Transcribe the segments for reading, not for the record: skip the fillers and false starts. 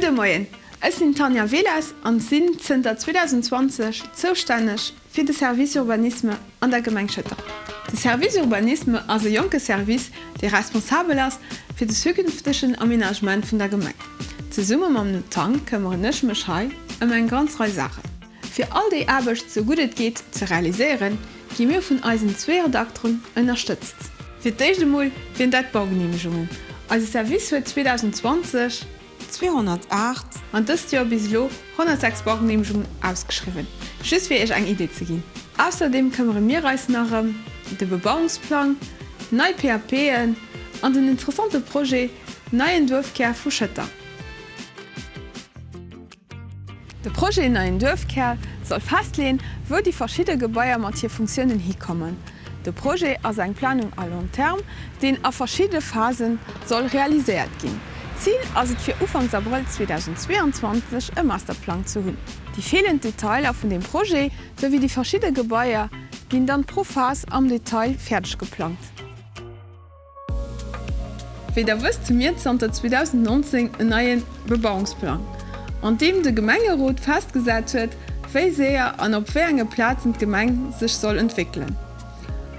Gudde Moien, ech sinn d'Tanja Velas an sinn zënter 2020 zoustänneg fir de Service Urbanisme an der Gemeng Schëtter. De Service Urbanisme ass e jonke Service, dee responsabel ass fir de zukünftegen Aménagement vun der Gemeng. Zesumme mam Nutt Tang këmmeren ech mech hei ëm eng ganz Rei Saachen. Fir all déi Aarbecht sou gutt et geet ze realiséieren, gi mir vun eisen zwee Redakteren ënnerstëtzt. Fir d'éischt emol wieren dat d'Baugeneemegungen. Eise Service huet 2020 208 an dëst Joer bis elo 106 Baugeneemegungen ausgeschriwwen, just fir Iech eng Idee ze ginn. Ausserdeem këmmere mir eis nach ëm de Bebauungsplang, nei PAPen an den interessante Projet Neien Duerfkär vu Schëtter. De Projet Neien Duerfkär soll festleeën, wou déi verschidde Gebaier mat hir Funktiounen hikommen. De Projet ass eng Planung à long terme, deen a verschidde Phase soll realiséiert ginn. Zil ass et fir Ufanks Abrëll 2022 e Masterplang ze hunn. Déi feelend Detailer vun deem Projet, souwéi déi verschidde Gebaier ginn dann pro Phas am Detail fäerdeg geplangt. Wéi der wësst hu mir zanter 2019 en neie Bebauungsplang, an deem de Gemengerot festgesat huet, wéi séier an op wéi enge Plazen d'Gemeng sech soll entwéckelen.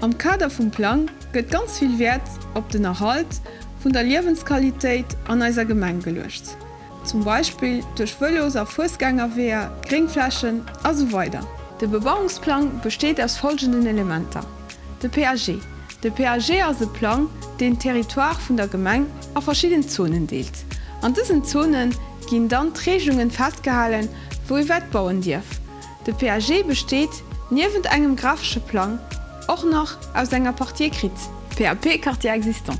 Am Kader vum Plang gëtt ganz vill Wäert op den Erhalt vun der Liewensqualitéit an eiser Gemeng geluecht. Zum Beispill duerch Vëlos a Fuessgängerweeër, Gréngflächen a sou weider. De Bebauungsplang besteet aus folgenden Elementer, De PAG, De PAG ass e Plang, deen d'Territoire vun der Gemeng a verschidden Zonen deelt. An dësen Zone ginn dann d'Regelungen festgehalen, wou ee wat bauen dierf. De PAG besteet, niewent engem grafesche Plang, och nach aus enger Partie écrite. PAP Quartier existant,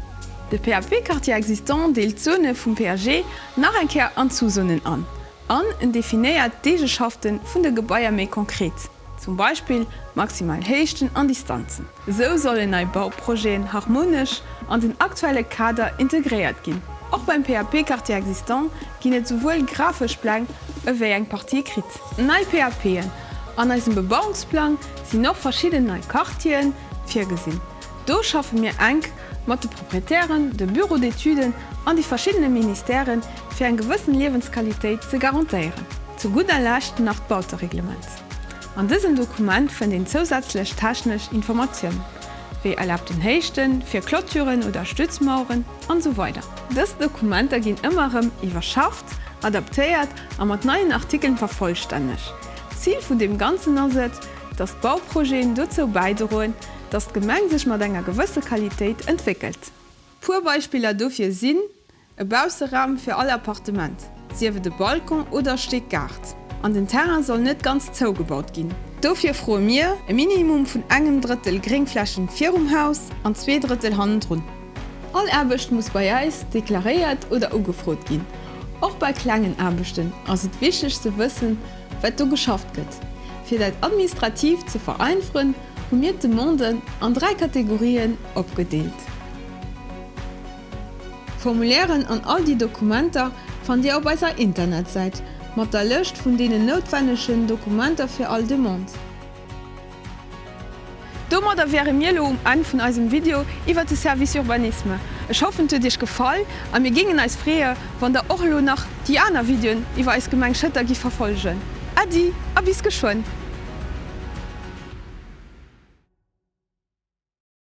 De PAP Quartier existant deelt d'Zone vum PAG nach eng Kéier an Sous-Zonen an an en definéiert d'Eegeschafte vun de Gebaier méi konkret, zum Beispill maximal Héichten an Distanzen. Esou sollen nei Bauprojeten harmonesch an den aktuelle Kader integréiert ginn. Och beim PAP Quartier existant ginn et souwuel grafesch Pläng ewéi eng Partie écrite. Nei PAPen, An eisem Bebauungsplang sinn och verschidden nei Quartieren virgesinn. Do schaffe mir enk mat de Proprietären, de Bureaux d'études an déi verschiddene Ministèren, fir eng gewëssen Liewensqualitéit ze garantéieren. Zu gudder Lescht nach d'Bautereglement. An dësem Dokument fënnt een zousätzlech technesch Informatiounen, wéi erlaabten Héichten fir Clôturen oder Stützmaueren an esou weider. Dës Dokumenter ginn ëmmer erëm iwwerschafft, adaptéiert a mat neien Artikeln vervollstänneg. Zil vun deem Ganzen ass et, dass d'Bauprojeten dozou bäidroen, dass d'Gemeng sech mat enger gewësse Qualitéit entwéckelt. Puer Beispiller dofir sinn, e Bausseraum fir all Appartement, sief et e Balcon oder e Stéck Gaart, an den Terrain soll net ganz zougebaut ginn. Dofir froe mir e Minimum vun engem Drëttel Gréngflächen virum Haus an Zweedrëttel hannendrun. All Aarbecht muss bei eis deklaréiert oder ugefrot ginn. Och bei klengen Aarbechten ass et wichteg ze wëssen, wat do geschafft gëtt. Fir dat administrativ ze vereinferen, hu mir d'Demanden an 3 Kategorien opgedeelt. D'Formulairen an all déi Dokumenter fannt Dir op eiser Internetsäit mat der Lëscht vun deenen noutwennegen Dokumenter fir all Demande. Domadder wäre mir elo um Enn vun eisem Video iwwert de Service Urbanisme. Ech hoffen et huet Iech gefall a mir géingen eis freeë wann der och elo nach déi aner Videoen iwwer eis Gemeng Schëtter giff verfollegen. Äddi a bis geschwënn!